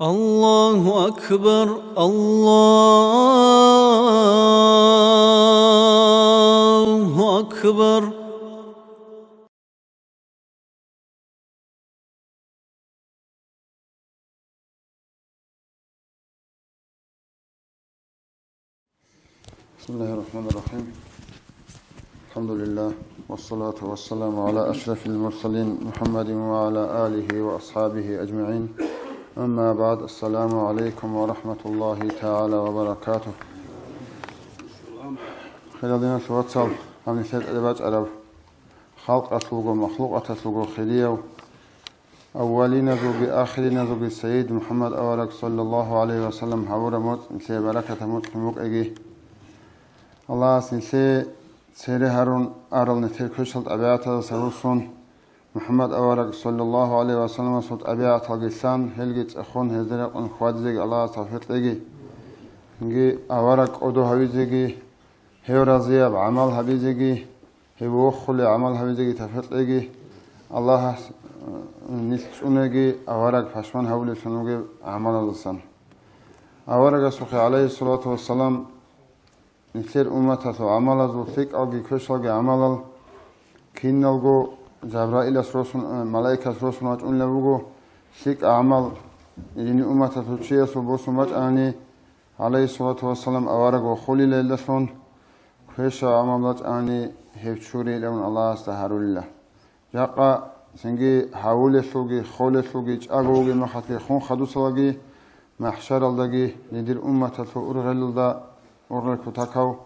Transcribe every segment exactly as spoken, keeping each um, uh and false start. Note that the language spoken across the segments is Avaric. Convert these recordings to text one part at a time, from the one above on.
الله أكبر، الله أكبر. بسم الله الرحمن الرحيم. الحمد لله، والصلاة والسلام على أشرف المرسلين محمد وعلى آله وأصحابه أجمعين. أما بعد، السلام عليكم ورحمة الله تعالى وبركاته. Хириял диналъул вацал, гьаниб нилъер тӀаде бачӀараб халкъалъулго, махлукъаталъулго хирияв, аввалиназулги ахириназулги Сайид МухӀаммад авараг саллаллагьу гӀалайгьи ва саллам гьавураб моцӀ нилъее баракатаб моцӀ букӀеги. Аллагьас нилъее цере гьарун арал нилъер квешал тӀабигӀатаздаса руссун, МухӀаммад авараг саллаллагьу гӀалайгьи ва салламасул тӀабигӀаталги лъан, гьелги цӀехун, гьезда рекъон хьвадизеги Аллагьас тавфикъ кьеги. Цинги авараг кӀодо гьавизеги, гьев разияб гӀамал гьабизеги, гьев вохулеб гӀамал гьабизеги тавфикъ кьеги. Аллагьас, э, нилъ цӀунеги авараг пашман гьавулеблъун вугеб гӀамалаздасан. Аварагасухъе, гӀалайгьиссалату вассалам, нилъер умматалъул гӀамалазул лъикӀалги квешалги гӀамалал киналго Жабраилас росун, э, малаикас росун вачӀунеб буго, лъикӀ гӀамал жиндир умматалъул чиясул босун бачӀани, гӀалайгьиссалату вассалам, авараг вохулила гьелдалъун, квешаб гӀамал бачӀани, гьеб чурилан Аллагьасда гьарулила. Жакъа цинги гьавулелъулги, холелъулги, чӀаго вугеб мехалъги хун хадусалаги, махӀшаралдаги, жиндир умматалъул ургъелалда, ургъел кутакав,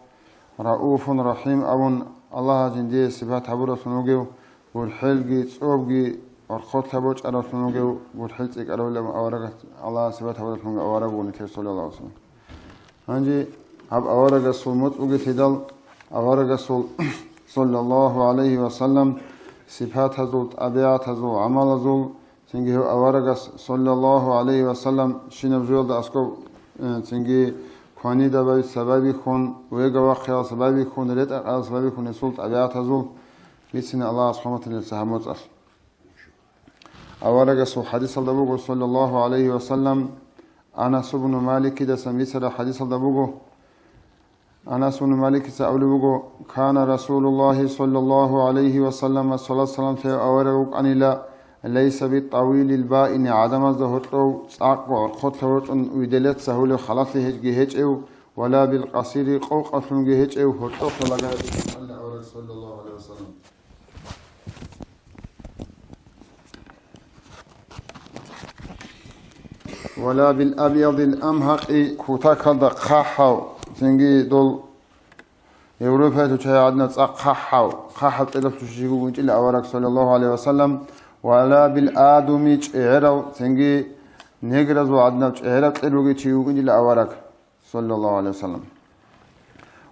Рауфун Рахим абун Аллагьас жиндие сипат гьабуравлъун вугев, гурхӀелги цӀобги орхолъа бочӀаравлъун вугев, гурхӀел цӀикӀкӀарав аварагас Аллагьас сипат гьабуравлъун вугев авараг вуго нилъер, саллаллагьу гӀалайгьи ва саллам. Гьанже гьаб аварагасул моцӀ бугелъидал, аварагасул, саллаллагьу гӀалайгьи ва саллам, сипатазул, тӀабигӀатазул, гӀамалазул, цинги гьев аварагас, саллаллагьу гӀалайгьи ва саллам, щинаб жоялда аскӀоб, э, цинги кванида бай сабабихьун, вега вахъиял сабабихьун, ретӀа-къаял сабабихьун гьесул тӀабигӀатазул бицина Аллагьас хӀурматалъе гьаб моцӀалъ. Аварагасул хадисалда буго, саллаллагьу гӀалайгьи ва саллам, Анас ибну Маликидасан бицараб хадисалда буго, Анас ибну Маликица абулеб буго, Кана Расулуллагьи саллаллагьу гӀалайгьи ва саллама, салат-салам лъеяв авараг вукӀанила, лайса бит-тавилил баини, гӀадамазда гьоркьов цӀакъго гӀорхъолъа рочӀун виделец гьавулев халалъи гьечӀги гьечӀев, вала бил-къасири, къокъавлъунги гьечӀев, гьоркьохъе лагаяб авараг, саллаллагьу гӀалайгьи ва саллам. Вала бил абъядил амгьакъи, кутакалда хъахӀав, цинги дол Европаялъул чагӀи гӀадинав цӀакъ хъахӀав, хъахӀав тӀералъул чучи вугинчӀила авараг, саллаллагьу гӀалайгьи ва саллам, вала бил адуми, чӀегӀерав, цинги негразул гӀадинав чӀегӀерав тӀер бугев чи вугинчӀила авараг, саллаллагьу гӀалайгьи ва саллам.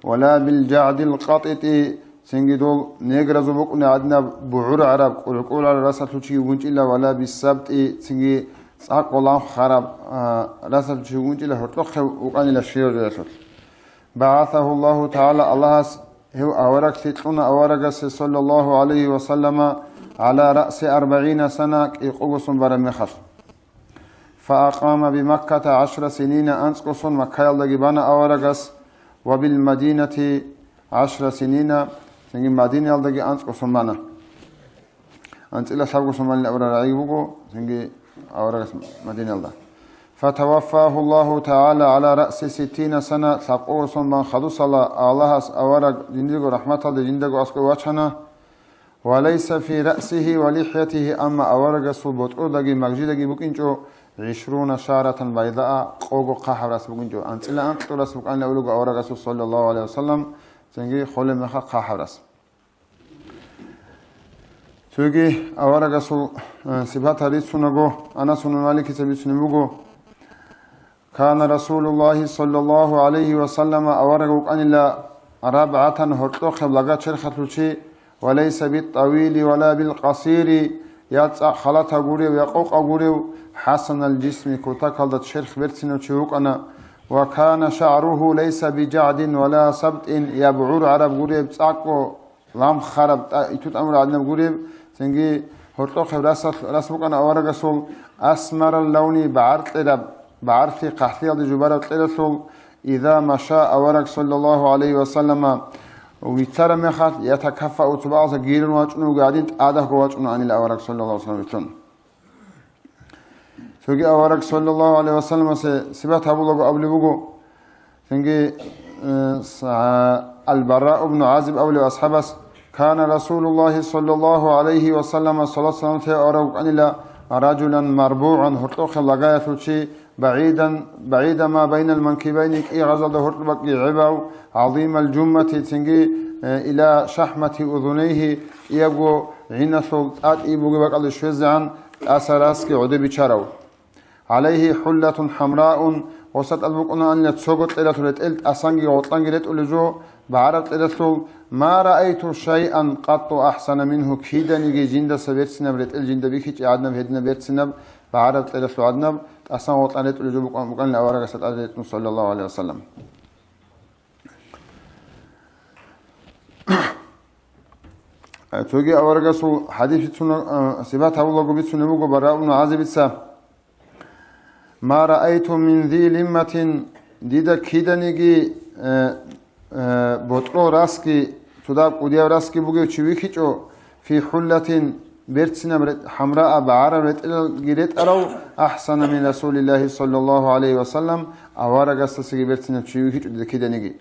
Вала бил жагӀдил къатӀитӀи, цинги дол негразул букӀуни гӀадинаб бугӀур гӀараб, кӀулгӀур гӀараб расалъул чи вугинчӀила, вала бис сабтӀи, цинги цӀакъго лам хараб, а, расалъул чи вугинчӀила, гьоркьохъе вукӀанила щиваб жоялъулъ. БагӀасагьу Аллагьу тагӀала, Аллагьас гьев авараглъи кьуна аварагасе, саллаллагьу гӀалайгьи ва саллама, гӀала раъси арбагӀина сана, кӀикъого сон бараб мехалъ. Фаакъама бимакката гӀашра синина, анцӀго сон Маккаялдаги бана аварагас, ва билмадинати гӀашра синина, цинги Мадинаялдаги анцӀго сон бана. АнцӀила лъабго сон балин абураб рагӀи буго, цинги аварагас Мадинаялда. Фатаваффагьу Аллагьу тагӀала гӀала раъси ситтина сана, лъабкъого сон бан хадусала, Аллагьас авараг жиндирго рахӀматалде жиндаго аскӀове вачана. Ва лайса фи раъсигьи ва лихӀятигьи, амма аварагасул ботӀродаги магжидаги букӀинчӀо, гӀишруна шагӀратан байдаа, къого хъахӀаб рас букӀинчӀо, анцӀила анкьго рас букӀанила абулеб буго аварагасул, саллаллагьу гӀалайгьи ва саллам, цинги холеб мехалъ хъахӀаб рас. Цоги аварагасул, э, сипат рицунаго, Анас ибн Маликица бицунеб буго, Кана Расулуллагьи саллаллагьу гӀалайгьи ва саллама, авараг вукӀанила рабгӀатан, гьоркьохъеб лага черхалъул чи, ва лайса бит-тавили вала бил-къасири, я цӀакъ халатав гурев, я къокъав гурев, хӀасанал жисми, кутакалда черх берцинав чи вукӀана, ва кана шагӀругьу лайса бижагӀдин вала сабтӀин, я бугӀур гӀараб гуреб, цӀакъго лам хараб, тӀа-, иту-тӀамураб гӀадинаб гуреб, цинги Гьоркьохъеб расалъ-, рас букӀана аварагасул асмарал лавни, багӀар кьераб, багӀарлъи хъахӀлъиялде жубараб кьералъул, иза маша авараг саллаллагьу гӀалайгьи ва саллама вилълъараб мехалъ, ятакаффау, цо бакӀалдаса гирун вачӀунев вугев гӀадин, тӀадагьго вачӀунаанила авараг саллаллагьу гӀалайгьи ва саллам вилълъун. Цоги авараг саллаллагьу гӀалайгьи ва салламасе сипат гьабулаго абулеб буго, цинги, э, с-, а, Ал-Бараъ ибн ГӀазиб абулев асхӀабас: «Кана Расулуллагьи саллаллагьу гӀалайгьи ва саллама салат-салам те авараг вукӀанила ражулан марбугӀан, гьоркьохъеб лагаялъул чи, багӀидан, багӀида ма байнал манкибайни, кӀигъазалда гьоркьоб бакӀги гӀебав, гӀазимал жуммати, цинги, э, ила шахӀмати узунайгьи, кӀиябго гӀиналъул тӀатӀи бугеб бакӀалде щвезегӀан, тӀаса расги гӀодобичарав. ГӀалайгьи хӀуллатун хӀамраун, гъосда тӀад букӀунаанила цого кьералъул ретӀел, тӀасанги гъоркьанги ретӀулеб жо, багӀараб кьералъул, ма раайту шайан къатту ахӀсана мингьу, киданиги жиндаса берцинаб ретӀел, жинда бихьичӀеб гӀадинаб, гьединаб берцинаб, багӀараб кьералъул гӀадинаб, тӀасан гъоркьан ретӀулеб жо букӀан-, букӀанила аварагасда тӀад ретӀун, саллаллагьу гӀалайгьи ва саллам. Цоги аварагасул хӀадис бицуна, а, сипат гьабулаго бицунеб буго Бараъ ибн ГӀазибица: «Ма раайту мин зи лимматин», дида киданиги, э, э, ботӀрол расги, цо дагьаб кӀудияб расги бугев чи вихьичӀо, фи хӀуллатин, берцинаб ре-, хӀамраа, багӀараб ретӀелалги ретӀарав, ахӀсана мин Расулиллагьи саллаллагьу гӀалайгьи ва саллам, аварагасдасаги берцинав чи вихьичӀо дида киданиги.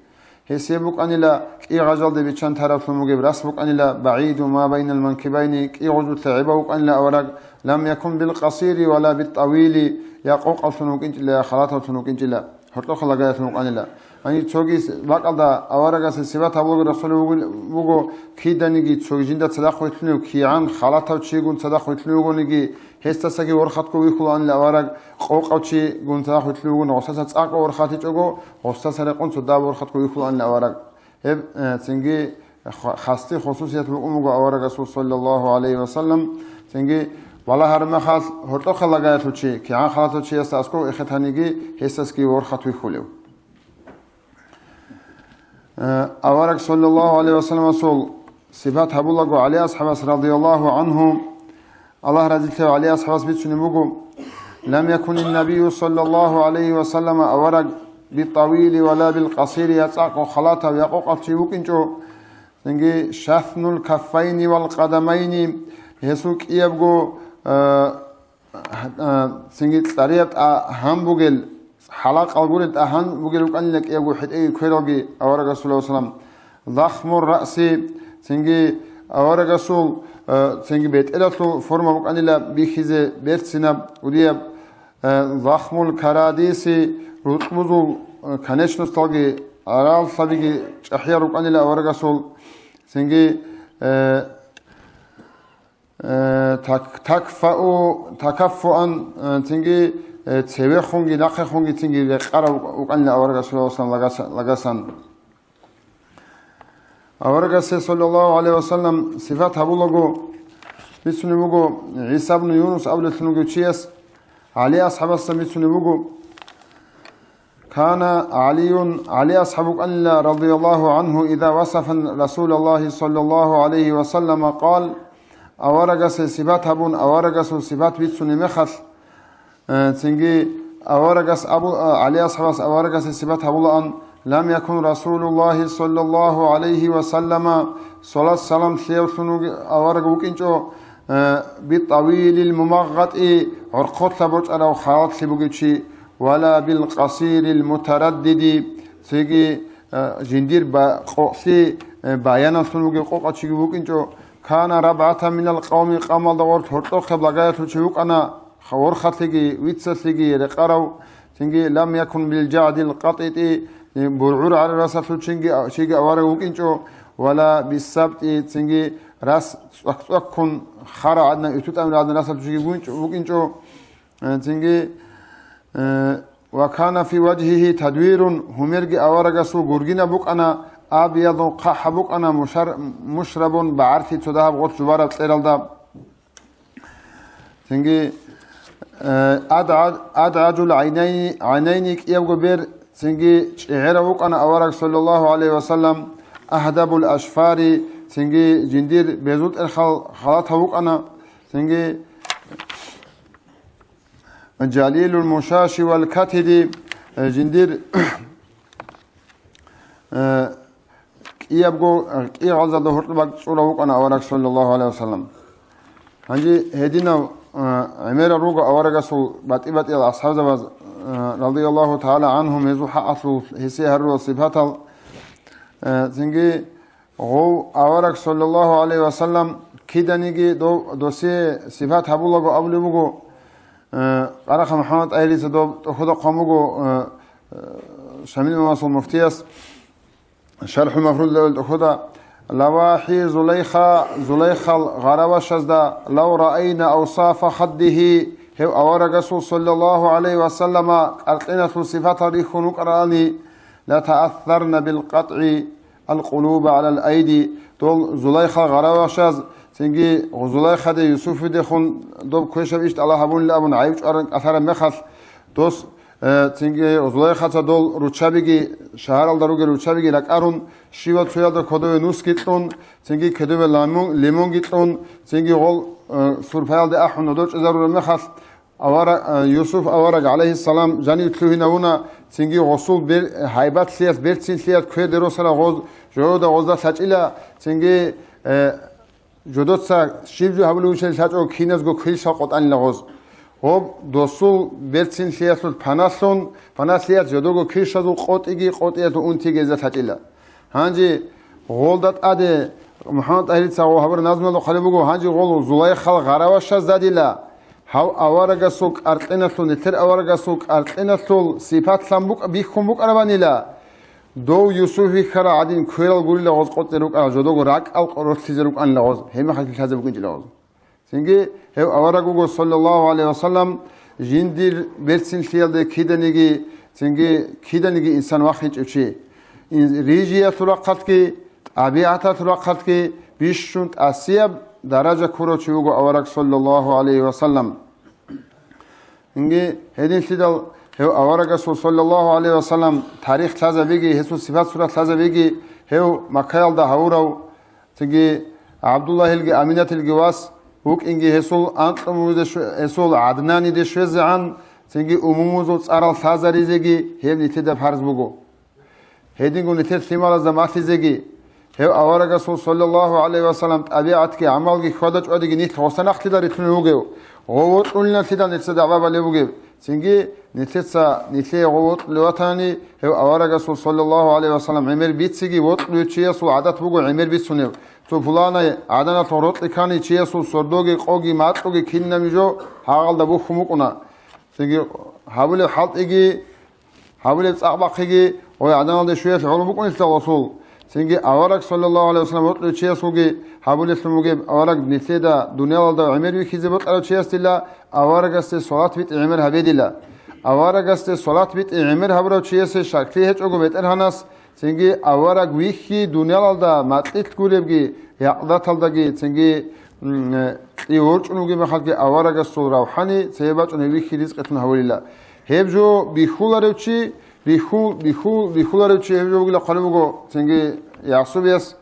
Гьесие букӀанила кӀигъазалде биччан тараблъун бугеб рас, букӀанила багӀиду ма байнал манкибайни, кӀигъузулъа гӀебав вукӀанила авараг, лам якун бил къасири ва ла бит тӀавили, я къокъавлъун вукӀинчӀила, я халатавлъун вукӀинчӀила, гьоркьохъа лагаялъун вукӀанила. Гьаниб цоги бакӀалда аварагасе сипат гьабулеб Расул вугил-, вуго, киданиги цоги жинда цадахъ вилълъунев, кигӀан халатав чигун цадахъ вилълъун вугониги, гьесдасаги ворхатго вихьулаанила авараг, къокъав чигун цадахъ вилълъун вугони, гъосдаса цӀакъго ворхатичӀого, гъосдаса рекъон цо дагьаб ворхатго вихьулаанила авараг. Гьеб, э, цинги ха-, хасти хусусият букӀун буго аварагасул, саллаллагьу гӀалайгьи ва саллам, цинги валагьараб мехалъ, гьоркьохъа лагаялъул чи, кигӀан халатав чиясда аскӀов эхетаниги, гьесдасаги ворхат вихьулев. Э, авараг, саллаллагьу гӀалайгьи ва салламасул, сипат гьабулаго ГӀали асхӀабас, радияллагьу гӀангьу, Аллагь разилъаяв ГӀали асхӀабас бицунеб буго: «Лам якунин набию, саллаллагьу гӀалайгьи ва саллама, авараг, бит-тавили ва ла бил-къасири, я цӀакъго халатав, я къокъав чи вукӀинчӀо, цинги шатнул каффайни вал къадамайни, гьесул кӀиябго, э, э, цинги кьарияб тӀа-, гьан бугел, хӀалакъал гурел тӀа гьан бугел рукӀанила кӀиябго хӀетӀеги квералги аварагасул, салам, лахмур раси, цинги аварагасул, э, цинги бетӀералъул форма букӀанила бихьизе берцинаб, кӀудияб, э, лахмул карадиси, рукъбузул, э, конечносталги, араллъабиги чӀахӀиял рукӀанила аварагасул, цинги, э, э, так-, такфау-, такаффуан, э, цинги, э, цевехунги нахъехунги цинги рекъарав вукӀанила аварагасул, салам, лагаса-, лагасан». Аварагасе, саллаллагьу гӀалайгьи ва саллам, сипат гьабулаго бицунеб буго ГӀиса ибн Юнус абулелъун вугев чияс, ГӀали асхӀабасда бицунеб буго: «Кана ГӀалиюн», ГӀали асхӀаб вукӀанила, радияллагьу гӀангьу, «иза васафа Расулаллагьи, саллаллагьу гӀалайгьи ва саллама, къал», аварагасе сипат гьабун, аварагасул сипат бицунеб мехалъ, Э, цинги аварагас абу-, а, ГӀали асхӀабас аварагасе сипат гьабулаан: «Лам якун Расулуллагьи, саллаллагьу гӀалайгьи ва саллама, салат-салам лъеявлъун вуги-, авараг вукӀинчӀо, э, бит-тавилил мумагъгъатӀи, гӀорхъолъа бочӀарав халалъи бугев чи, ва ла бил-къасирил мутараддиди, цинги, э, жиндир ба-, къокълъи, э, баяналлъун вугев къокъав чиги вукӀинчӀо, кана рабгӀатан минал къавми, къавмалда гъорлъ гьоркьохъеб лагаялъул чи вукӀана». Ха-, ворхалъиги, вицалъиги рекъарав, цинги лам якун бил жагӀдил къатӀитӀи, э, бургӀур гӀараб расалъул чинги, чиги авараг вукӀинчӀо, ва ла биссабтӀи, цинги рас цӀвак-цӀваккун хара гӀадна, иртутӀамил гӀадна расалъул чиги вукӀинчӀо, вукӀинчӀо, э, цинги, э, ва кана фи важгьигьи тадвирун, гьумерги аварагасул гургинаб букӀана, абяду, хъахӀаб букӀана, мушар-, мушрабун, багӀарти цо дагьаб гъорлъ жубараб кьералда. Цинги, э, адгӀа-, адгӀажул гӀайнайни, гӀайнайни кӀиябго бер, цинги чӀегӀерав вукӀана авараг, саллаллагьу гӀалайгьи ва саллам, агьдабул ашфари, цинги жиндир безутӀерхал халатав вукӀана, Цинги жалилул мушаши вал катиди, э, жиндир, э, кӀиябго, э, кӀигъалзалда гьоркьоб бакӀ цӀурав вукӀана авараг, саллаллагьу гӀалайгьи вассалам. Гьанже гьединав, э, гӀемерал руго аварагасул батӀи-батӀиял асхӀабзабаз, э, радияллагьу тагӀала гӀанхум, гьезул хӀакъалъулъ гьесие гьарурал сипатал. Э, цинги гъов авараг, саллаллагьу гӀалайгьи вассалам, киданиги дов-, досие сипат гьабулаго абулеб буго, э, Къарахъа МухӀаммад ТӀагьирица доб тӀохьуда хъван буго, э, э, Шамил имамасул муфтияс, ШархӀул Мафрудалъул тӀохьуда: «Лавахи Зулайха, Зулайхал гъаравашазда, лав раайна авсафа хаддигьи», гьев аварагасул, саллаллагьу гӀалайгьи вассалама, къаркъиналъул сипатал рихьун вукӀаралани, «ла таассарна бил къатӀи ал къулуба гӀалал айди», дол Зулайхал гъаравашаз, цинги Зулайхаде Юсуфидехун доб квешаб иш тӀалаб гьабунилан абун гӀайиб чӀваран кӀалъараб мехалъ, дос, э, цинги Зулайхаца дол руччабиги, шагьаралда ругел руччабиги ракӀарун, щивал цоялда кодове нусги кьун, цинги кодове ламун-, лимонги кьун, цинги гъол, э, сурпаялде ахӀун нодор чӀезарураб мехалъ, авара-, э, Юсуф авараг, гӀалайгьиссалам, жанив лъугьинавуна, цинги гъосул бер-, гьайбатлъиялъ, берцинлъиялъ кведе росарал гъоз, жодода гъозда лъачӀила, цинги, э, жодоца щиб жо гьабулев вичӀел лъачӀого киназго квешал къотӀанила гъоз. Гъоб досул берцинлъиялъул паналъун, паналъиялъ жодого квешазул къотӀиги къотӀиялъул унтиги гьезда лъачӀила. Гьанже гъолда тӀаде МухӀаммад ТӀагьирица гъо гьабураб назмуялда хъвалеб буго, гьанже гъол Зулайхал гъаравашазда дила, гьав аварагасул кӀаркьиналъул, нилъер аварагасул кӀаркьиналъул сипатлъан букӀ-, бихьун букӀарабанила, дов Юсуф вихьарал гӀадин кверал гурила гъоз къотӀе рукӀарал, жодого ракӀал къо-, ролъизе рукӀанила гъоз, гьеб мехалъги лъазе букӀинчӀила гъоз. Цинги гьев авараг вуго, саллаллагьу гӀалайгьи вассалам, жиндир берцинлъиялде киданиги, цинги киданиги инсан вахинчӀев чи. Ин-, рижиялъул рахъалъги, тӀабигӀаталъул рахъалъги бищун тӀасияб даража ккурав чи вуго авараг, саллаллагьу гӀалайгьи вассалам. Цинги гьединлъидал гьев аварагасул, саллаллагьу гӀалайгьи вассалам, тарих лъазабиги, гьесул сипат-сурат лъазабиги, гьев Маккаялда гьавурав, цинги ГӀабдуллагьилги Аминатилги вас вукӀинги, гьесул анкьумузе щве-, гьесул ГӀаднаниде щвезегӀан, цинги умумузул цӀарал лъазаризеги гьеб нилъеда парз буго. Гьединго нилъер лъималазда малъизеги, гьев аварагасул, саллаллагьу гӀалайгьи вассалам, тӀабигӀатги гӀамалги хьвада-чӀвадиги нилъ гъоса нахълъида рилълъун вугев, гъов вокьулиналъидал нилъеда дагӀба балеб бугеб. Цинги нилъеца, нилъее гъов вокьулев ватани, гьев аварагасул, саллаллагьу гӀалайгьи вассалам, гӀемер бициги, вокьулев чиясул гӀадат буго гӀемер бицунев. Цо пуланай гӀаданалъур рокьи ккани, чиясул сордоги, къоги, макьуги кинаб жо гьагъалда бухьун букӀуна. Цинги гьабулеб хӀалтӀиги, гьабулеб цӀакъ бахъиги гъой гӀаданалде щвеялъ гӀоло букӀунелъул гъосул. Цинги авараг, саллаллагьу гӀалайгьи вассалам, вокьулев чиясулги гьабулелъун бугеб, авараг нилъеда дуниялалда гӀемер вихьизе бокьарав чиясдила аварагасде салат битӀи гӀемер гьабедила. Аварагасде салат битӀи гӀемер гьабурав чиясе щаклъи гьечӀого БетӀергьанас, цинги авараг вихьи дуниялалда макьилъ гуребги, якъдаталдаги, цинги, м, э, кьи ворчӀун вугеб мехалъги аварагасул равхӀани цебе бачӀун гьев вихьи ризкъилъун гьавулила. Гьеб жо бихьуларев чи, бихьул-, бихьул-, бихьуларев чи гьеб жо вугила хъвалеб буго цинги Ясубияс.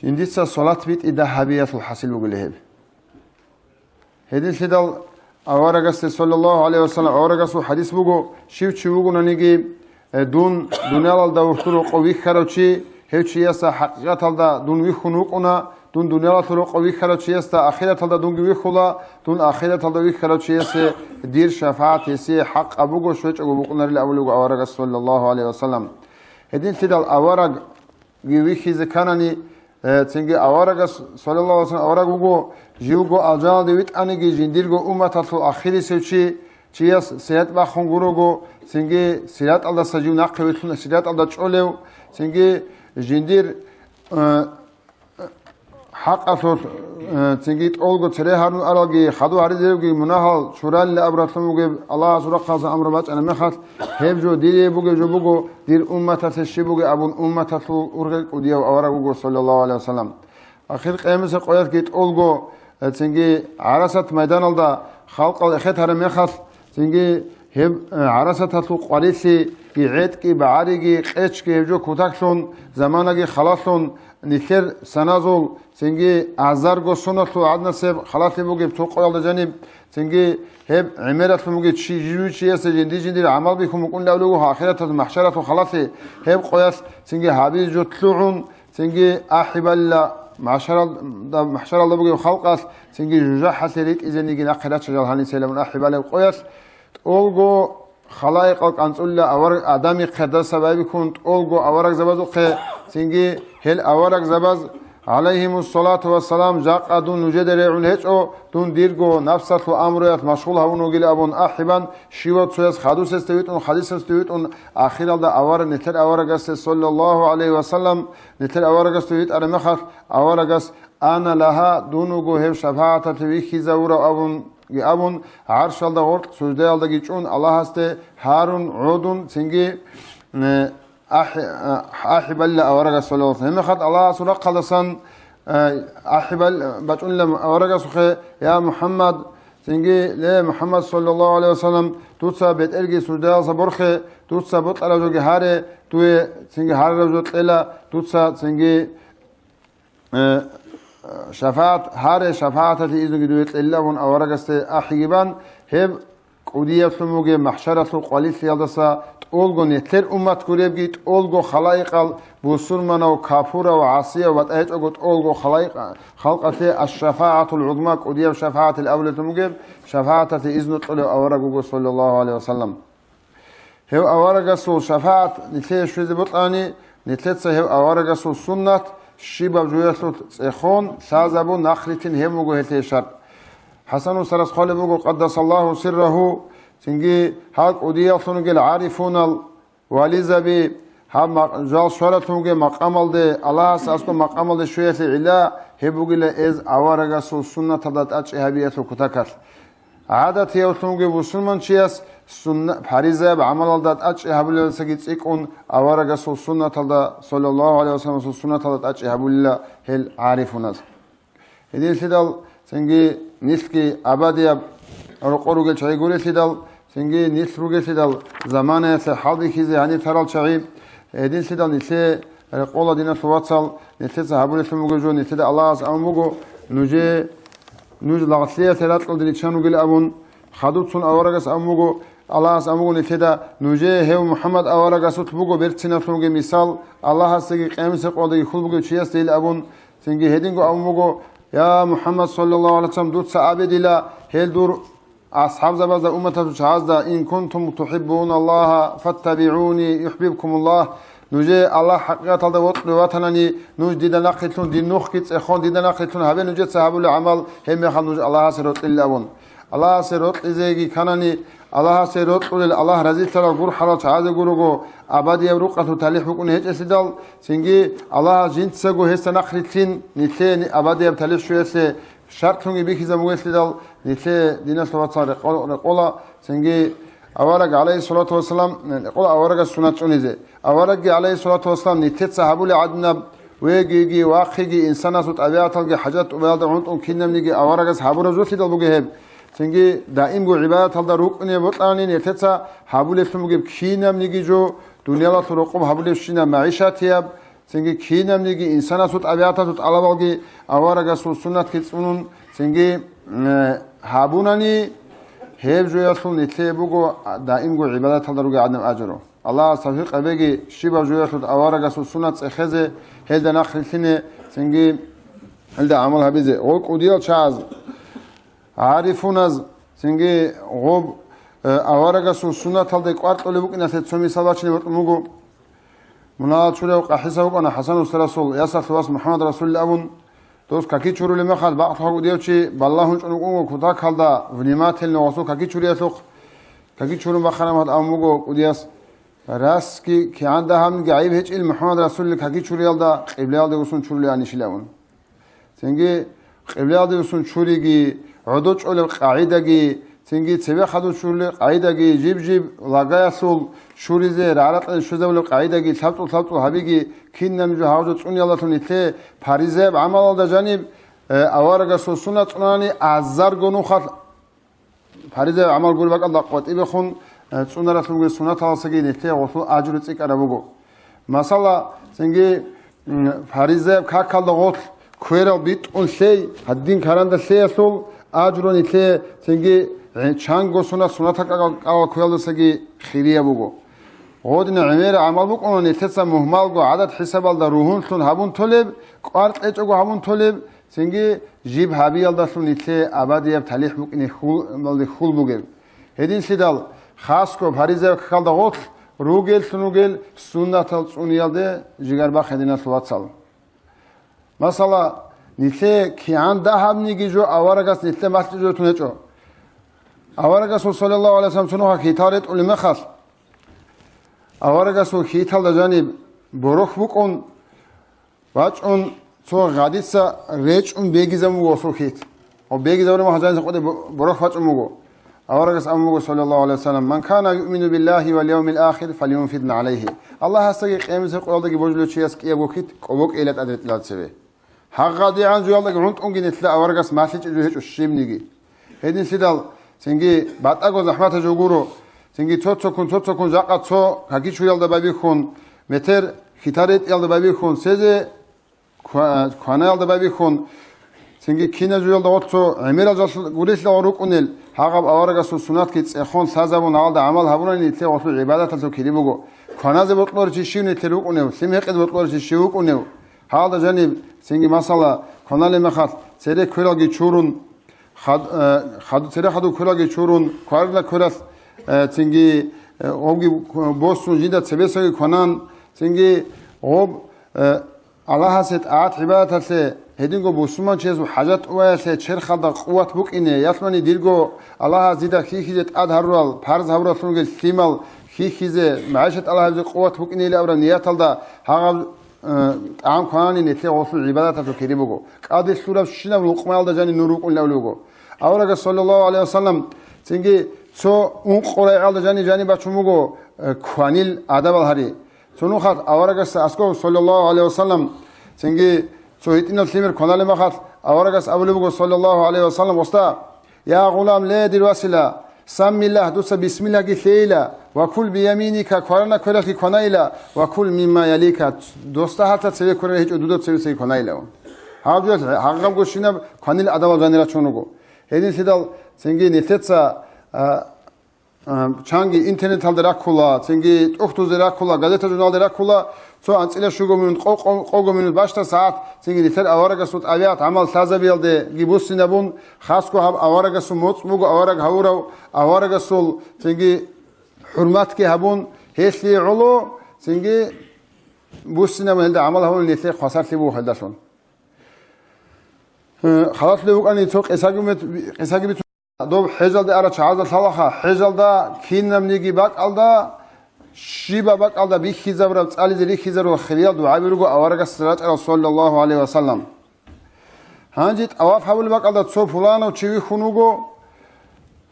Жиндица салат битӀи дагь гьабиялъул хӀасил бугила гьеб. Гьединлъидал аварагасде, саллаллагьу гӀалайгьи вассалам, аварагасул хӀадис буго, щив чи вугонаниги, э, дун дуниялалда вуссун рокъов вихьарав чи, гьев чиясда хӀакъикъаталда дун вихьун вукӀуна, дун дуниялалъул рокъов вихьарав чиясда ахираталда дунги вихьула, дун ахираталда вихьарав чиясе дир шафагӀат гьесие хӀакъаб буго, щвечӀого букӀунарила абулеб буго аварагас, саллаллагьу гӀалайгьи вассалам. Гьединлъидал авараг вихьизе кканани, э, цинги аварагас, саллаллагьу гӀалайгьи вассалам, авараг вуго, живго алжаналде витӀаниги, жиндирго умматалъул ахирисев чи, чияс сират бахун гурого, цинги сираталдаса жив нахъе вилълъун сираталда чӀолев, цинги жиндир, э, хӀакъалъулъ, э, цинги тӀолго цере гьарун аралги, хадув гьаризеги мунагьал чуралли абуралъун бугеб Аллагьасул рахъалъа амру бачӀана мехалъ, гьеб жо дие бугеб жо буго, дир умматалъе щиб бугеб абун умматалъул ургъел кӀудияв авараг вуго, саллаллагьу гӀалайгьи вассалам. Ахир къиямасеб къоялъги тӀолго, э, цинги ГӀарасат майданалда халкъал эхетараб мехалъ, цинги Гьеб, э, гӀарасаталъул къварилъи, гӀетӀги, багӀариги, къечги гьеб жо кутаклъун, заманаги халалъун, нилъер саназул, цинги азарго соналъул гӀаднасеб халалъи бугеб цо къоялда жаниб, цинги гьеб гӀемералъун бугеб чи-, жив чиясе жинди-жиндир гӀамал бихьун букӀунилан абулеб буго ахираталъ, махӀшаралъул халалъи, гьеб къоялъ цинги гьабизе жо лъугӀун, цинги ахӀи балила, махӀшаралда, махӀшаралда бугеб халкъалъ цинги жужахӀалъе ритӀизениги нахъе рачча жал гьаниса гьелабун ахӀи балеб къоялъ, тӀолго халаикъал кӀанцӀулила авар-, Адамихъе даса байбихьун, тӀолго аварагзабазухъе, цинги гьел аварагзабаз, гӀалайгьимуссалату вассалам, жакъа дун нужеда регӀун гьечӀо, дун дирго напсалъул амруялъ машгъул гьавун вугилан абун ахӀи бан, щивав цояс хадусесде витӀун, хадисесде витӀун, ахиралда авараг, нилъер аварагасе, саллаллагьу гӀалайгьи ва саллам, нилъер аварагасде витӀараб мехалъ, аварагас: «Ана лагьа, дун вуго гьев шафагӀаталъе вихьизавурав», – абунги абун, гӀаршалда гъоркь суждаялдаги чӀун Аллагьасде гьарун гӀодун, цинги, э, ахӀи-, э, ахӀи балила аварагас, саллаллагьу гӀалайгьи ва саллам. Гьебмехалъ Аллагьасул рахъалдасан, э, ахӀи бал-, бачӀунила аварагасухъе: «Я МухӀаммад», цинги: «Ле, МухӀаммад, саллаллагьу гӀалайгьи ва саллам, дуца бетӀерги суждаялдаса борхе, дуца бокьараб жоги гьаре, дуе цинги гьарараб жо кьела, дуца цинги, э, шафагӀат гьаре, шафагӀаталъе изнуги дуе кьелилан», – абун аварагасде ахӀиги бан, гьеб кӀудияблъун бугеб махӀшаралъул къвалилъиялдаса тӀолго нилъер уммат гуребги, тӀолго халаикъал, бусурманав, капурав, гӀасияв батӀа гьечӀого тӀолго халаикъ-, халкъалъе аш-шафагӀатул гӀузма, кӀудияб шафагӀатил абулелъун бугеб, шафагӀаталъе изну кьолев авараг вуго, саллаллагьу гӀалайгьи ва саллам. Гьев аварагасул шафагӀат нилъее щвезе бокьани, нилъеца гьев аварагасул суннат щибаб жоялъулъ цӀехон, лъазабун нахърилълъин гьеб буго гьелъие шартӀ. ХӀасан устарас хъвалеб буго, къаддасаллагьу сиррагьу, цинги гьал кӀудиялъун ругел гӀарифунал, вализаби, гьаб ма-, жал щваралъун ругел макъамалде, Аллагьас аскӀоб макъамалде щвеялъе гӀилла гьеб бугила эз аварагасул суннаталда тӀадчӀи гьабиялъул кутакалъ. ГӀадатиявлъунги бусурманчияс сунна-, паризаяб гӀамалалда тӀадчӀи гьабулелдасаги цӀикӀкӀун аварагасул суннаталда, саллаллагьу гӀалайгьи ва салламасул суннаталда тӀадчӀи гьабулила гьел гӀарифуназ. Гьединлъидал цинги нилъги абадияб рокъор ругел чагӀи гурелъидал, цинги нилъ ругелъидал заманаялъе хӀалбихьизе гьанир тарал чагӀи, гьединлъидал нилъее рекъола, диналъул вацал, нилъеца гьабулелъун бугеб жо, нилъеда Аллагьас абун буго, нужее, нуж лагълъиялъе ракьалде риччан ругел абун, хадубцун аварагас абун буго, Аллагьас абун буго нилъеда, нужее гьев МухӀаммад аварагасулъ буго берциналъунги мисал, Аллагьасдаги къиямасеб къоялдаги хьул бугев чиясда ил абун, цинги гьединго абун буго, я МухӀаммад, саллаллагьу гӀалайгьи ва саллам, дуца абе дила, гьел дур асхӀабзабазда, умматалъул чагӀазда: «Ин кунтум тухӀиббуналлагьа, фаттабигӀуни, юхӀбибкумуллагь». Нужее Аллагь хӀакъикъаталда вокьулев ватанани, нуж дида нахърилълъун, дир нухги цӀехон, дида нахърилълъун гьабе нужеца гьабулеб гӀамал, гьебмехалъ нуж Аллагьасе рокьилин абун. Аллагьасе рокьизеги кканани, Аллагьасе рокьулел, Аллагь разилъарал гурхӀарал чагӀазе гурого, абадияб рукъалъул талихӀ букӀун гьечӀелъидал, цинги Аллагьас жинцаго гьесда нахърилълъин, нилъее абадияб талихӀ щвеялъе шартлъунги бихьизабугелъидал, нилъее, диналъул вацал, рекъо-, рекъола, цинги авараг, гӀалайгьиссалату вассалам, рекъола аварагас сунат цӀунизе. Аварагги, гӀалайгьиссалату вассалам, нилъеца гьабулеб гӀадинаб вегиги, вахъиги, инсанасул тӀабигӀаталги хӀажат тӀубаялда гӀунтӀун кинабниги аварагас гьабураб жолъидал бугеб гьеб. Цинги даимго гӀибадаталда рукӀунеб бокьани, нилъеца гьабулеблъун бугеб кинабниги жо, дуниялалъул рокъоб гьабулебщинаб магӀишатияб, цинги кинабниги инсанасул тӀабигӀаталъул тӀалабалги аварагасул суннатги цӀунун, цинги, э, гьабунани, гьеб жоялъул нилъее буго даимго гӀибадаталда ругеб гӀадинаб ажру. Аллагьас тавфикъ гьабеги, щибаб жоялъул аварагасул суннат цӀехезе, гьелда нахърилълъине, цинги гьелда гӀамал гьабизе. Гъо кӀудиял чагӀаз, гӀарифуназ, цинги гъоб, э, аварагасул суннаталде кӀвар кьолеб букӀиналъе цо мисал бачине бокьун буго. Мунагьал чурав къахӀиса вукӀана ХӀасан устарасул ясалъул вас МухӀаммад Расулилла абун. Дос каки чурулеб мехалъ, бакълъун кӀудияв чи балагьун чӀун вукӀун вуго кутакалда, внимательно гъосул каки чуриялъухъ. Каки чурун бахъараб мехалъ абун буго кӀудияс: «Расги кигӀан дагьабниги гӀайиб гьечӀел МухӀаммад Расулил каки чуриялда, къиблаялде вуссун чурулеанищила», – абун. Цинги къиблаялде вуссун чуриги, гӀодов чӀолеб къагӀидаги, цинги цебе хадув чурулеб къагӀидаги, жиб-жиб лагаялъул чуризе рагӀракьалде щвезабулеб къагӀидаги лъабцӀул-лъабцӀул гьабиги, кинаб жо гьаб жо цӀуниялдалъун нилъее паризаяб гӀамалалда жаниб, э, аварагасул суннат цӀунани азарго нухалъ Паризаяб гӀамал гуреб бакӀалда къватӀибехун, э, цӀунаралъунги суннаталасаги нилъее гъолъул ажру цӀикӀкӀараб буго. Масала, цинги, м, фаризаяб какалда гъолъ кверал битӀун лъей, гьадин каранда лъеялъул ажру нилъее цинги, э, чанго сунат, сунатал кӀал-, кӀалал квералдасаги хирияб буго. Гъодин гӀемер гӀамал букӀуна нилъеца мугьмалго гӀадат-хӀисабалда ругьунлъун гьабун толеб, кӀвар кьечӀого гьабун толеб, цинги жиб гьабиялдалъун нилъее абадияб талихӀ букӀине хьул-, малде хьул бугеб. Гьединлъидал, хасго фаризаяб какалда гъолъ ругеллъун ругел суннатал цӀуниялде жигар бахъ гьединалъул вацал. Масала, нилъее кигӀан дагьабниги жо аварагас нилъее малъичӀого тун гьечӀо. Аварагасул, саллаллагьу гӀалайгьи вассалам, цунухъа хьитал ретӀулеб мехалъ, аварагасул хьиталда жаниб борохь букӀун, вачӀун, цо гъадица речӀун бегизабун буго гъосул хьит. Ва бегизабураб мехалъ жаниса къоде бо-, борохь бачӀун буго. Аварагас абун буго, саллаллагьу гӀалайгьи вассалам: «Ман кана юъмину биллагьи вал явмил ахир, фалюнфикъ гӀалайгьи». Аллагьасдаги къиямасеб къоялдаги божулев чияс кӀиябго хьит кӀобокӀейила тӀадритӀилан цеве. ГьагъадигӀан жоялдаги гӀунтӀунгин нилъеда аварагас малъичӀого гьечӀо щибниги. Гьединлъидал цинги батӀаго захӀматаб жо гуро, цинги цо-цоккун, цо-цоккун жакъа цо какичуялда байбихьун, метер хьитал ретӀиялда байбихьун, цезе ква-, кванаялда байбихьун, цинги кинаб жоялда гъорцо гӀемерал жал гурелъул рукӀунел, гьагъаб аварагасул суннатги цӀехон лъазабун гьалда гӀамал гьабунани нилъер гъолъул гӀибадаталъул кири буго. Кваназе бокьоричи щив нилъер вукӀунев, лъим гьекъезе бокьоричи щив вукӀунев? Гьалда жаниб цинги, масала, кваналеб мехалъ цере квералги чурун, хад-, э, хад-, цере хадуб квералги чурун, кварилла квералъ, э, цинги, э, гъобги босун, жинда цебесаги кванан, цинги гъоб, э, Аллагьасе тӀагӀат-гӀибадаталъе, гьединго бусурманчиясул хӀажат-тӀуваялъе черхалда къуват букӀине, ялъуни дирго Аллагьас дида хьихьизе тӀад гьарурал, парз гьабураллъунги лъимал хьихьизе, магӀишат тӀалаб гьабизе къуват букӀинейилан абураб нияталда гьагъаб, э, тӀагӀам кванани нилъер гъолъул гӀибадаталъул кири буго. КӀаде лъурабщинаб лукъмаялда жаниб нур рукӀунилан абулеб буго. Аварагас, саллаллагьу гӀалайгьи вассалам, цинги цо ункъо рагӀиялда жаниб-жаниб бачун буго, э, кванил адабал гьари. Цо нухалъ аварагасда аскӀов, саллаллагьу гӀалайгьи вассалам, цинги цо гьитӀинаб лъимер кваналеб мехалъ, аварагас абулеб буго, саллаллагьу гӀалайгьи вассалам, гъосда: «Я гъулам, ле, дир васила, саммиллагь, дуца бисмиллагьги лъейила, ва кул бияминика, кварана квералъги кванайила, ва кул мимма ялика, досда гьалта цеве кверал гьечӀо, дуда цевесаги кванайила». Гьаб жоялъ гьагъабго щинаб кванил адабал жанир рачун руго. Гьединлъидал цинги нилъеца, а, А, чанги интернеталда раккула, цинги тӀухьдузе раккула, газета-журналде раккула, цо анцӀила щуго минут, къо-, къо-, къого минут бащдаб сагӀат, цинги нилъер аварагасул тӀабигӀат гӀамал лъазабиялдеги буссинабун, хасго гьаб аварагасул моцӀ буго, авараг гьавурав, аварагасул цинги хӀурматги гьабун, гьелъие гӀоло, цинги буссинабун гьелда гӀамал гьабун нилъее хвасарлъи буго гьелдалъун. Э, халалъулев вукӀани цо къисаги бит-, къисаги бицун. Доб хӀежалде арал чагӀазда лъалаха, хӀежалда кинабниги бакӀалда, щибаб бакӀалда бихьизабураб, цӀализе рихьизарурал хириял дугӀаби руго аварагасда рачӀарал, саллаллагьу гӀалайгьи вассалам. Гьанже тӀаваф гьабулеб бакӀалда цо пуланав чи вихьун вуго,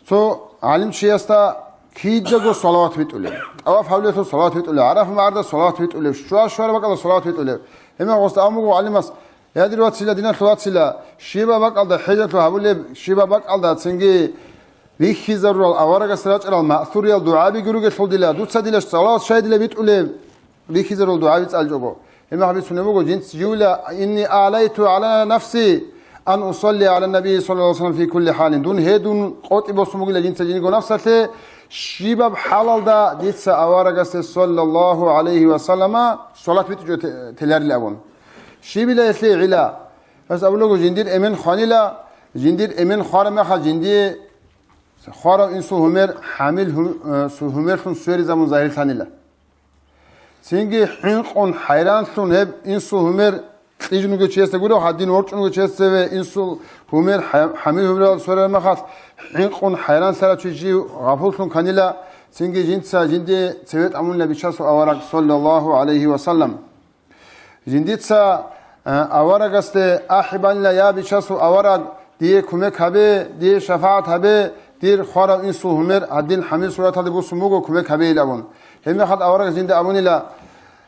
цо гӀалимчиясда кидаго салават битӀулеб, тӀаваф гьабулелъул салават битӀулеб, ГӀарафа магӀарда салават битӀулеб, щуа-щуараб бакӀалда салават битӀулеб. Гьебмехалъ гъосда абун буго гӀалимас: «Я, дир вацила, диналъул вацила, щибаб бакӀалда хӀежалъул гьабулеб, щибаб бакӀалда цинги рихьизарурал аварагас рачӀарал маъсуриял дугӀаби гуругелъул дила, дуца дила салават щай дила битӀулеб?» Рихьизарурал дугӀаби цӀалчӀого. Гьебмехалъ бицунеб буго: «Жинц жула, инни алайту гӀала нафси ан усалли гӀала наби саллаллагьу гӀалайгьи вассалам фи кулли хӀалин». Дун гьедун къотӀи босун бугила жинца жиндирго нафсалъе, щибаб хӀалалда дица аварагасде саллаллагьу гӀалайгьи вассалама салават битӀичӀо те-, теларил абун. Щибила гьелъие гӀилла? Гьес абулаго, жиндир эмен хванила, жиндир эмен хвараб мехалъ жиндие хварав инсул гьумер хӀамил гьу-, э, су-, гьумерлъун сверизабун загьирлъанила. Цинги хӀинкъун, хӀайранлъун гьеб инсул гьумер кьижун вугев чиясда гурев, гьадин ворчӀун вугев чиясда цеве инсул гьумер хӀа-, хӀамил гьумерал сверараб мехалъ, хӀинкъун, хӀайранлъарав чи жив гъафуллъун кканила, цинги жинца жиндие цеве тӀамунила бичасул авараг, саллаллагьу гӀалайгьи вассалам. Жиндица, э, аварагасде ахӀи банила: «Я, бичасул авараг, дие кумек гьабе, дие шафагӀат гьабе, дир хварав инсул гьумер гьадин хӀамил сураталде бусун буго, кумек гьабейил», – абун. Гьебмехалъ аварагас жинда абунила: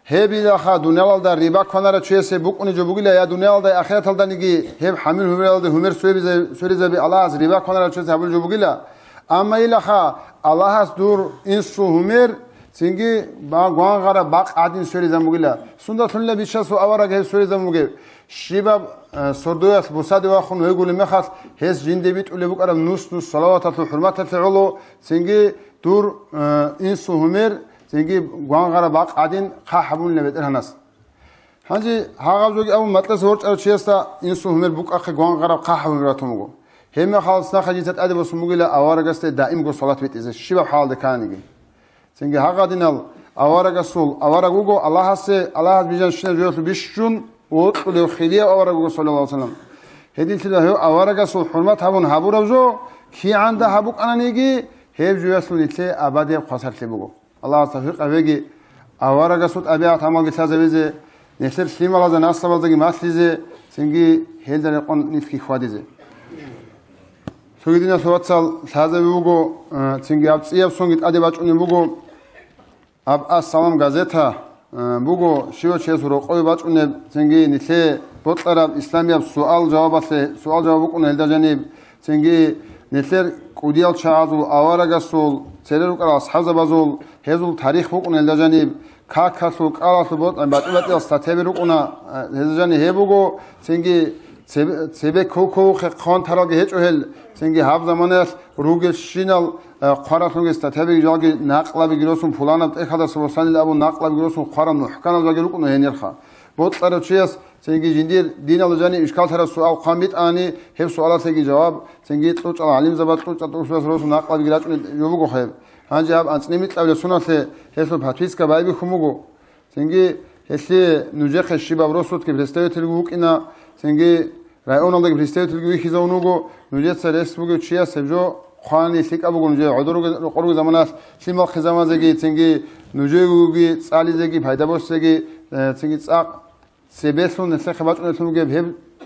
«Гьебилаха дуниялалда риба кванарав чиясе букӀунеб жо бугила, я дуниялалда, я ахираталданиги гьеб хӀамил гьумералде гьумер сверизаби Аллагьас риба кванарав чиясе гьабулеб жо бугила. Амма илаха Аллагьас дур инсул гьумер цинги ба-, гвангъараб бакъ гӀадин сверизан бугила. Сундалъунила бичасул авараг гьев сверизан бугеб? Щибаб, э, сордоялъ бусаде вахун вегулеб мехалъ, гьес жинде битӀулеб букӀараб нус-нус салаваталъул хӀурматалъе гӀоло, цинги дур, э, инсул гьумер цинги гвангъараб бакъ гӀадин хъахӀ гьабунила БетӀергьанас. Гьанже гьагъаб жоги абун, макьиласе ворчӀарав чиясда инсул гьумер букӀахъе гвангъараб хъахӀ гьумер батун буго. Гьебмехалъ нахъа жинца тӀаде босун бугила аварагасде даимго салат битӀизе, щибаб хӀалалда кканиги. Цинги гьагъадинал аварагасул авараг вуго Аллагьасе, Аллагьас бижанщинаб жоялъул бищун вокьулев хирияб авараг вуго, саллаллагьу гӀалайгьи вассалам. Гьединлъидал гьев аварагасул хӀурмат гьабун гьабураб жо кигӀанда гьабукӀананиги, гьеб жоялъул нилъее абадияб хвасарлъи буго. Аллагьас тавфикъ гьабеги, аварагасул тӀабигӀат-гӀамалги лъазабизе, нилъер лъималазда, наслабаздаги малъизе, цинги гьелда рекъон нилъги хьвадизе. Цоги, диналъул вацал, лъазаби буго, э, цинги аб цӀияб сонги тӀаде бачӀунеб буго, аб «Ас-Салам» газета, э, буго щивав чиясул рокъове бачӀунеб, цинги нилъее бокьараб исламияб суал-жавабалъе, суал-жаваб букӀуна гьелда жаниб, цинги нилъер кӀудиял чагӀазул, аварагасул, цере рукӀарал асхӀабзабазул, гьезул тарих букӀуна гьелда жаниб, какалъул, кӀалалъул бо-, батӀи-батӀиял статьяби рукӀуна, э, гьезда жаниб гьеб буго, цинги цебе, цебе ков-ков хъван таралги гьечӀо гьел, цинги гьаб заманаялъ ругелщинал, э, хъваралъунги статьябиги жалги накълабиги росун, пуланаб тӀехьалдаса босанила абун накълабиги росун хъварал мухӀканал жалги рукӀуна гьенирха. Бокьарав чияс цинги жиндир диналда жаниб ишкаллъараб суал хъван битӀани, гьеб суалалъеги жаваб, цинги кьучӀал гӀалимзабаз, кьучӀал тӀухьдас росун накълабиги рачӀунеб жо буго гьеб. Гьанже гьаб анцӀила микьабилеб соналъе гьелъул подписка байбихьун буго. Цинги гьелъие нужехъе щибаб росулъги представитель вукӀина, цинги районалдаги представительги вихьизавун вуго, нужеца рес бугев чияс гьеб жо хъвани лъикӀаб буго нужее, гӀодор ругел-, рокъор ругел заманалъ лъимал хъизамазеги, цинги нужееги цӀализеги, пайда босизеги, э, цинги цӀакъ цебелъун гьелъехъе бачӀунелъун бугеб гьеб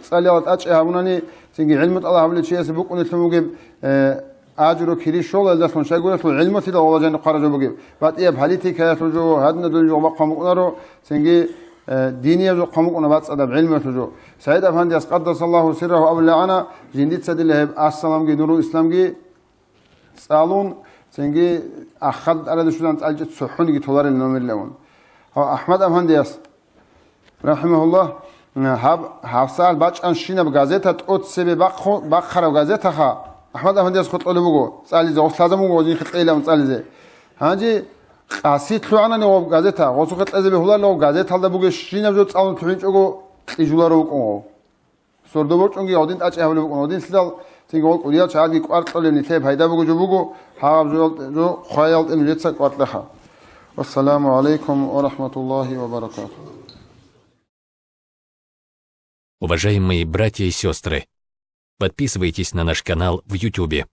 цӀалиялда тӀачӀи гьабунани, цинги гӀилму тӀалаб гьабулев чиясе букӀунелъун бугеб, э, ажру кири щола гьелдалъун, щайгурелъул гӀилмулъидал гъола жаниб хъвараб жо бугеб, батӀияб политикаялъул жо, гьадинаб дунеб жо бахъун букӀунаро, цинги, э, динияб жо хъван букӀуна бацӀцӀадаб гӀилмуялъул жо. СагӀид-афандияс, къаддасаллагьу сиррагьу, абулеб гӀана, жиндица дила гьеб «Ас-Саламги Нурул Исламги» цӀалун, цинги ахадаб тӀараде щвезан цӀаличӀеб цохӀониги толарел номерлъун. Гьав АхӀмад-афандияс, рахӀимагьуллагь, гьаб гьабсагӀат бачӀанщинаб газета, тӀоцебе бахъу-, бахъараб газетаха, АхӀмад-афандияс хутӀулеб буго цӀализе, гъос лъазабун буго гъозинхъе кьейилан цӀализе. Гьанже къаси лъугӀанани гъоб газета, гъосухъе кьезе бегьуларила гъоб газеталда бугебщинаб жо цӀалун лъугӀинчӀого кьижуларо вукӀун гъов. Сордо борчӀунги гьадин тӀачӀи гьабулеб букӀун. Гьадинлъидал цинги гъол кӀудиял чагӀазги кӀвар кьолеб нилъее пайда бугеб жо буго, гьаб жо, жо хъваялде нужеца кӀвар кьеха. Вассаламу гӀалайкум ва рахӀматуллагьи ва баракатугь. Уважаемые братья и сестры, подписывайтесь на наш канал в Ютубе.